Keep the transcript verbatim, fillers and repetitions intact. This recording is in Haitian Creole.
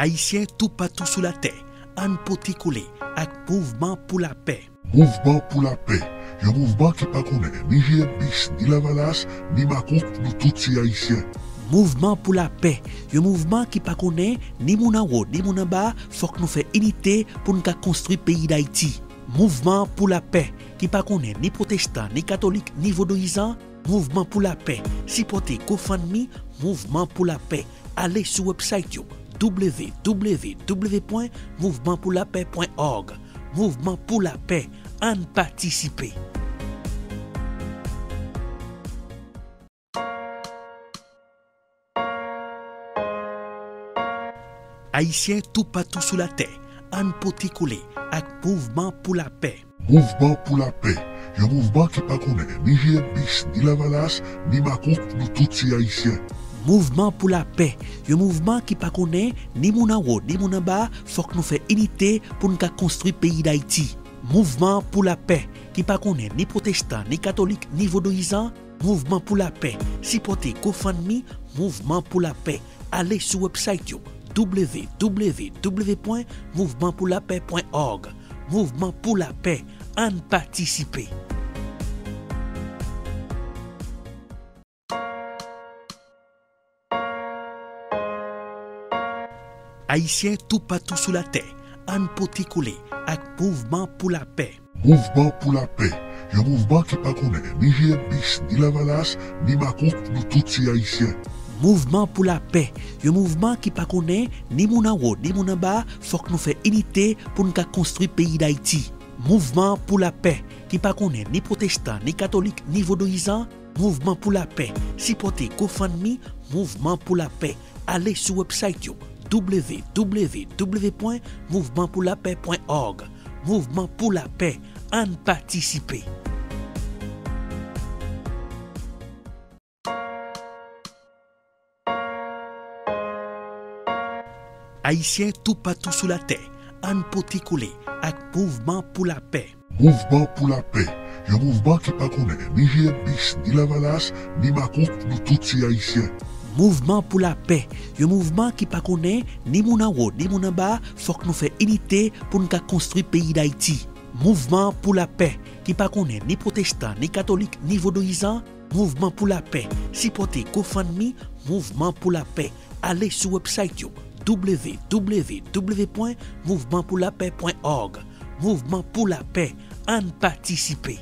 Ayisyen toupatou sou latè, ann pote kole ak Mouvman pou Lapè. Mouvman pou Lapè, yon mouvman ki pa konnen ni G M bis, ni Lavalas, ni makout, nou tout se Ayisyen. Mouvman pou Lapè, yon mouvman ki pa konnen ni moun anwo, ni moun anba, fòk nou fè inite pou n ka konstwi peyi Dayiti. Mouvman pou Lapè, ki pa konnen ni pwotestan, ni katolik, ni vodouyizan, Mouvman pou Lapè, sipòte GoFundMe Mouvman pou Lapè. Ale sou website yo, w w w pwen mouvman pou lapè pwen òg. Mouvman pou Lapè, ann patisipe. Ayisyen toupatou sou latè, ann pote kole ak Mouvman pou Lapè. Mouvman pou Lapè, yon mouvman ki pa konnen ni G M bis, ni Lavalas, ni makout, nou tout se Ayisyen. Mouvman pou Lapè, yon mouvman ki pa konnen ni moun anwo, ni moun anba, fòk nou fè inite pou n ka konstwi peyi Dayiti. Mouvman pou Lapè, ki pa konnen ni pwotestan, ni katolik, ni vodouyizan, Mouvman pou Lapè, sipòte GoFundMe Mouvman pou Lapè. Ale sou website yo, w w w pwen mouvman pou lapè pwen òg. Mouvman pou Lapè, ann patisipe. Ayisyen toupatou sou latè, ann pote kole ak Mouvman pou Lapè. Mouvman pou Lapè, yon mouvman ki pa konnen ni G M bis, ni Lavalas, ni makout, nou tout se Ayisyen. Mouvman pou Lapè, yon mouvman ki pa konnen ni moun anwo, ni moun anba, fòk nou fè inite pou n ka konstwi peyi Dayiti. Mouvman pou Lapè, ki pa konnen ni pwotestan, ni katolik, ni vodouyizan, Mouvman pou Lapè, sipòte GoFundMe Mouvman pou Lapè. Ale sou website yo, w w w pwen mouvman pou lapè pwen òg. Mouvman pou Lapè, ann patisipe. Ayisyen toupatou sou latè, ann pote kole ak Mouvman pou Lapè. Mouvman pou Lapè, yon mouvman ki pa konnen ni G M bis, ni Lavalas, ni makout, nou tout se Ayisyen. Mouvman pou Lapè, yon mouvman ki pa konnen ni moun anwo, ni moun anba, fòk nou fè inite pou n ka konstwi peyi Dayiti. Mouvman pou Lapè, ki pa konnen ni pwotestan, ni katolik, ni vodouyizan, Mouvman pou Lapè, sipòte GoFundMe Mouvman pou Lapè. Ale sou website yo, w w w pwen mouvman pou lapè pwen òg. Mouvman pou Lapè, ann patisipe.